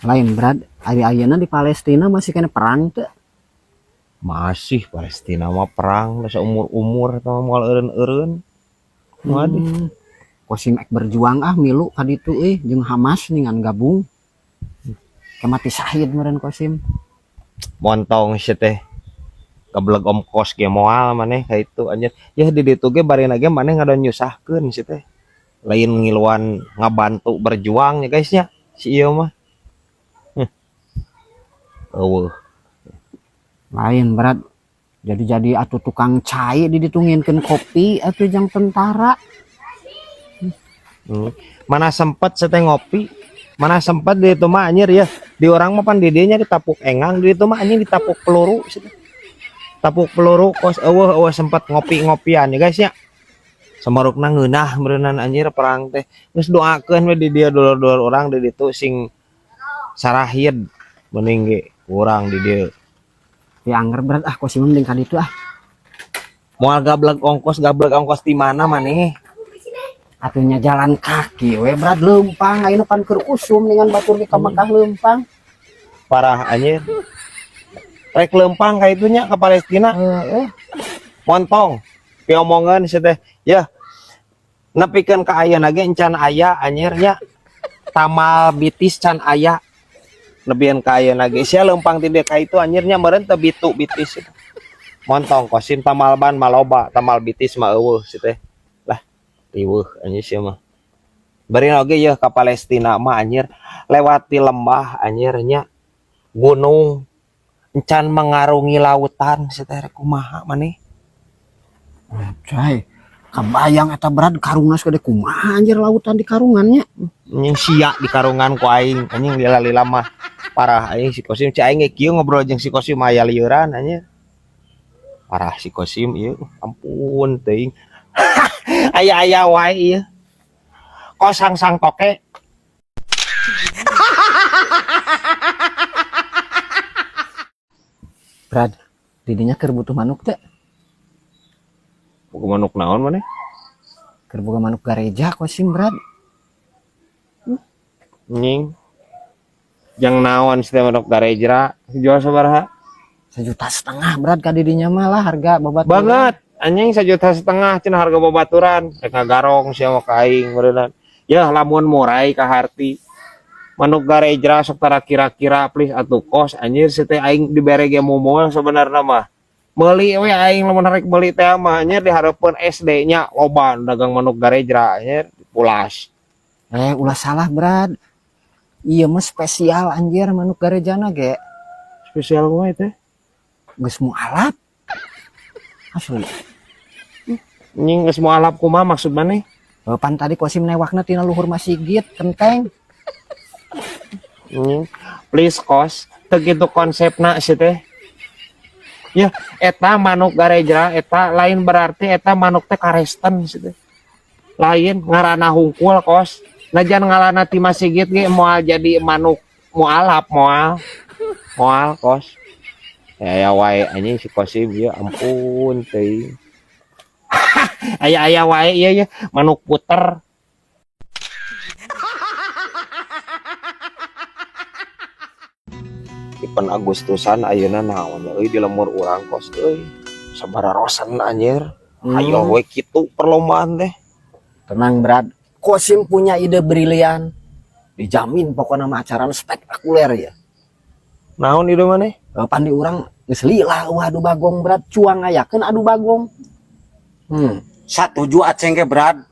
Lain, Brad, ari ayeuna di Palestina masih kena perang teu? Masih, Palestina mah perang da umur-umur eta mah moal eureun-eureun. Kumaha? Kosim ek berjuang ah, milu ka ditu euy jeung Hamas ningan gabung. Ke mati syahid meureun Kosim. Montong sia teh. Gableg ongkos ge moal maneh ka itu anjir. Ya di ditu ge barina ge maneh ngadon nyusahkeun sia teh. Lain ngiluan ngabantu berjuang ya guys nya si ieu mah. Eueuh. Lain, Brad. Jadi atuh tukang cai di ditu nginkeun kopi atuh jang tentara. Mana sempet sia teh ngopi? Mana sempet di itu mah anjir ya. Di urang mah pan di dieu nya ditapuk engang, di itu mah anjing ditapuk peluru sia teh. Tapuk peluru kos, eueuh eueuh sempet ngopi-ngopian ya guys ya. Samarukna ngeunah meureunan anjir perang teh. Geus doakeun we di dieu dulur-dulur urang di ditu sing sarahid mending ge urang di dieu. Di angger, Brad, ah, Kosim mending ka ditu ah. Moal gableg ongkos, gableg ongkos di mana maneh? Atunya jalan kaki we, Brad, leumpang ayeuna pan keur usum dengan batur ge ka Mekah leumpang. Parah anjir. Rek leumpang ka itunya ke Palestina. Heeh. Montong. Piomongan sia teh. Ya. Nepikeun ka ayeuna ge encan aya anjir nya. Tamal bitis can aya. Nebian ka ayeuna ge sia leumpang ti dieu ka itu anjir nya meureun teu bitu bitis. Montong Kosim, tamal ban maloba, tamal bitis mah eueuh sia teh. Lah, riweuh anjir sia mah. Bari oge yeuh ka Palestina mah anjir lewati lembah anjir nya, gunung, encan mengarungi lautan sia teh, rek kumaha maneh? Cai. Kabayang eta, Brad, karungna sagede kumaha anjir lautan di karungannya. Anjing sia di karungan ku aing anjing lila-lila mah. Parah anjing si Kosim, ci aing ge kieu ngobrol jeung si Kosim aya lieuran anjir. Parah si Kosim ieu, ampun teuing. Aya-aya wae ieu. Kos sang toke. Brad, didinya keur butuh manuk teh? Boga manuk naon maneh? Keur boga manuk gareja Kosim, Brad. Anjing. Jang naon sih manuk gareja? Jual sabaraha? 1,5 juta, Brad, ka didinya mah lah harga babaturan. Banget. Anjing 1,5 juta cenah harga babaturan. Rek ngagarong sia mah ka aing meureunnan. Ya lamun murai ka harti. Manuk gareja sok tara kira-kira, please atuh Kos anjir sia teh, aing dibere ge mumul sebenarnya mah. Meuli we aing lamun rek meuli teh mah anjir, di hareupeun SD nya loba dagang manuk gareja anjir pulas. Eh, ulah salah, Brad. Ieu mah spesial anjir manuk garejana ge. Spesial kumaha teh? Geus mualaf. Asli. Anjing geus mualaf kumaha maksud maneh? Eh, pan tadi Kosim newakna tina luhur masjid kenteng. Anjing. Please Kos, teu kitu konsepna sih teh. Ya, eta manuk gareja eta lain berarti eta manuk teh karesten sih teh. Lain ngaranna hungkul Kos. Najan ngalana ti masjid ge moal jadi manuk mualaf moal. Moal Kos. Ya ya wae anjing si Kosim ya ampun teuing. Aya-aya wae ieu ya manuk puter. Ipan Agustusan ayeuna naon ya euy di lemur urang Kos euy. Sabaraha rosen anjir. Ayo we kitu perlombaan teh. Tenang, Brad. Kosim punya ide brilian. Dijamin pokoknya mah acara spektakuler ya. Naon ide maneh? Eh, pan di urang geus lila eueuh adu bagong, Brad, cuang ngayakeun adu bagong. Satuju Aceng ge, Brad.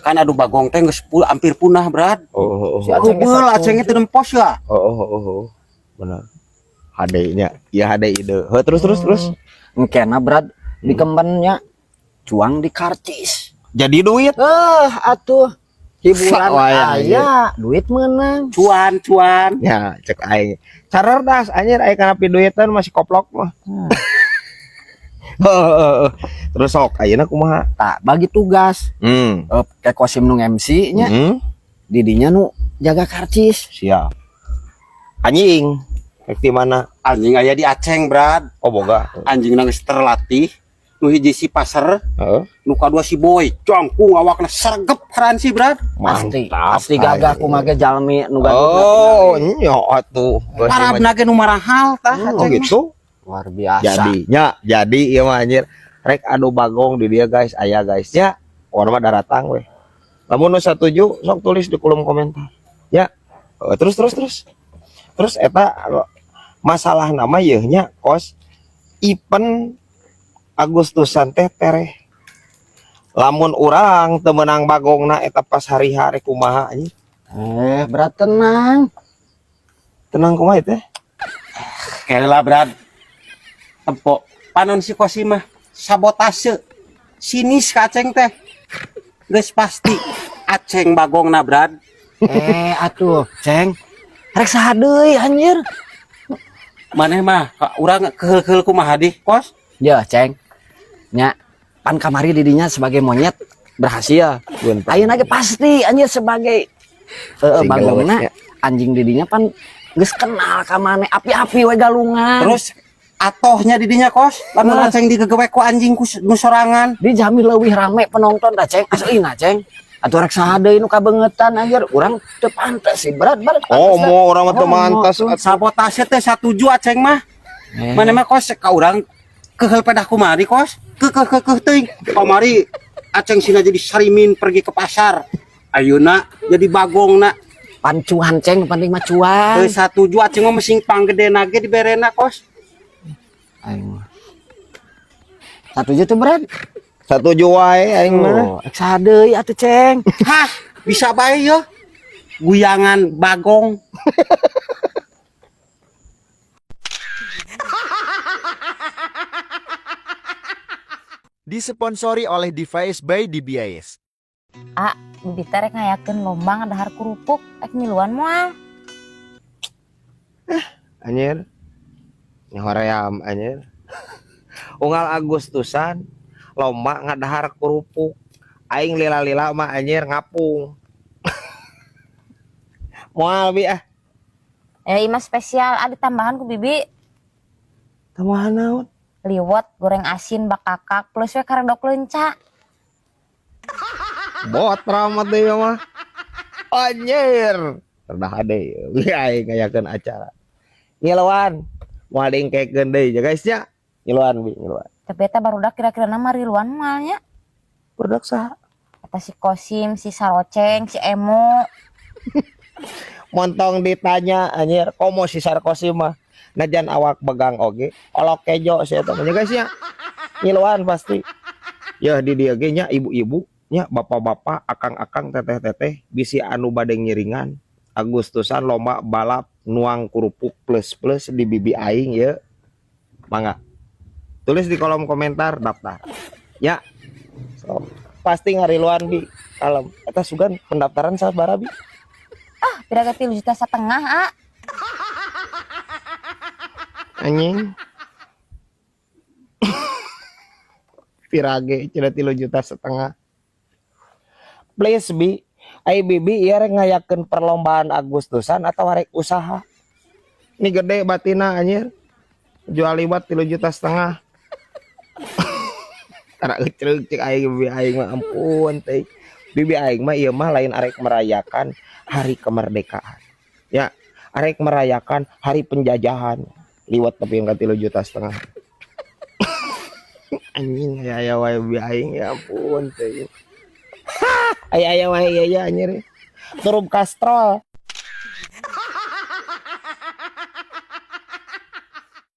Kan adu bagong teh geus hampir punah, Brad. Oh. Si Aceng ge Kubeul satu. Aceng ge teu nempos ya. Oh. Benar. HD nya, ya HD ide. Heuh, terus terus terus. Engkena, Brad, di kembennya cuang di karcis. Jadi duit. Eh, atuh hiburan Wah, aya, duit menang. Cuan, cuan. Ya, cek aing. Carerdas anjir aing kana piduitan masih koplok mah. Heeh. Terus sok ayeuna kumaha? Tak bagi tugas. Eh, kayak Kosim nu MC nya, didinya nu jaga karcis. Siap. Anjing. Rek di mana? Anjing aya di Aceng, Brad. Oh, boga. Anjing geus terlatih. Nu hiji si Pasar, Heeh. Nu kadua si Boy. Jangkung awakna sergep haransi, Brad. Pasti, Mantap, pasti gagah anjing. Kumaha ge jalmi nu gaduh. Oh, nya atuh. Parabna ge nu marahal tah Oh, Aceng mah. gitu. Luar biasa. Jadinya, jadi ieu mah anjir. Rek adu bagong di dia, guys, aya, guys, ya. Pokokna mah daratang weh. Lamun nu satuju sok tulis di kolom komentar. Ya. Eh, terus terus terus. Terus eta masalah nama yeuh nya kos event Agustusan teh tereh. Lamun urang teu meunang bagongna eta pas hari-hari kumaha anjing? Eh, berat, tenang. Tenang kumaha teh? Kela, Brad. Tempo. Panon si Kosim mah sabotase. Sinis ka Aceng teh. Geus pasti Aceng bagongna, Brad. Eh, atuh, Ceng. Rek saha deui anjir? Maneh mah ka urang keheul-keheul kumaha di kos? Ya, Ceng. Nya, pan kamari didinya sebagai monyet berhasil. Punten. Ayeuna ge pasti anjir sebagai Sing bagongna gelewetnya. Anjing didinya pan geus kenal ka maneh, api-api we galungan. Terus atohnya didinya kos, lamun Nah. Aceng digegewek ku anjing ku nu sorangan. Dijamin leuwih rame penonton dah, Ceng, aslina, Ceng. Atuh rek saha deui nu kabeungetan anjir? Urang teu pantes sih, berat berat. Oh, mau urang mah teu Oh, mantas tuh. atuh. Sabotase teh satuju Aceng mah. Eh. Maneh mah kos ka urang keheul pedah kumari kos? Keukeuh keukeuh teuing. Kamari Aceng sina jadi Sarimin pergi ke pasar. Ayeuna jadi bagongna. Pan cuan, Ceng, penting mah cuan. Teu satuju Aceng mah mesing panggedena ge diberena kos. Aing mah. Satuju tuh, berat. Satuju wae aing mah. Oh, rek saha deui atuh, Ceng? Hah, bisa bae yo. Guyangan bagong. Disponsori oleh Device by DBIS. Bibi teh rek ngayakeun lomba ngadahar kerupuk, rek miluan moal? Anjir. Nyahoream anjir. Unggal Agustusan lomba ngadahar kerupuk. Aing lila-lila mah anjir ngapung. Moal bi ah. Eh, ieu mah spesial, ada tambahan ku Bibi. Tambahan naon? Liwet, goreng asin, bakakak, plus we karedok leunca. Bot ramat deh ya mah. Anjir. Rendah deui. Bi aing ngayakeun acara. Ngiluan. Moal dingkekeun deui ya, guys, nya. Ngiluan bi, ngiluan. Tapi eta barudak kira-kira nama riluan moalnya? Barudak saha? Eta si Kosim, si Saroceng, si Emo. Montong ditanya anjir, komo si Sarkozy mah. Najan awak begang oge, olok kejo si eta mah nya, guys, nya. Ngiluan pasti. Ya di dieu ge nya ibu-ibu nya, bapak-bapak, akang-akang, teteh-teteh bisi anu bade ngiringan Agustusan lomba balap nuang kerupuk plus plus di bibi aing ya. Mangga. Tulis di kolom komentar daftar. Ya. So, pasti ngariluan bi. Kalem. Eta sugan pendaftaran sabaraha bi? Ah, pira 3,5 juta, ah. Anjing. Pirage cenah 3,5 juta. Please bi, ai bibi ieu rek ngayakeun perlombaan Agustusan atau rek usaha? Ini gede batina anjir. Jual liwat 3,5 juta. Tara euceuk cek aing bibi aing mah, ampun teh. Bibi aing mah ieu mah lain arek merayakan hari kemerdekaan. Ya, arek merayakan hari penjajahan. Liwat tapi yang 3,5 juta. Anjing aya aya wae bibi aing, ya ampun teh. Aya aya wae ya ya anjir. Turub kastrol.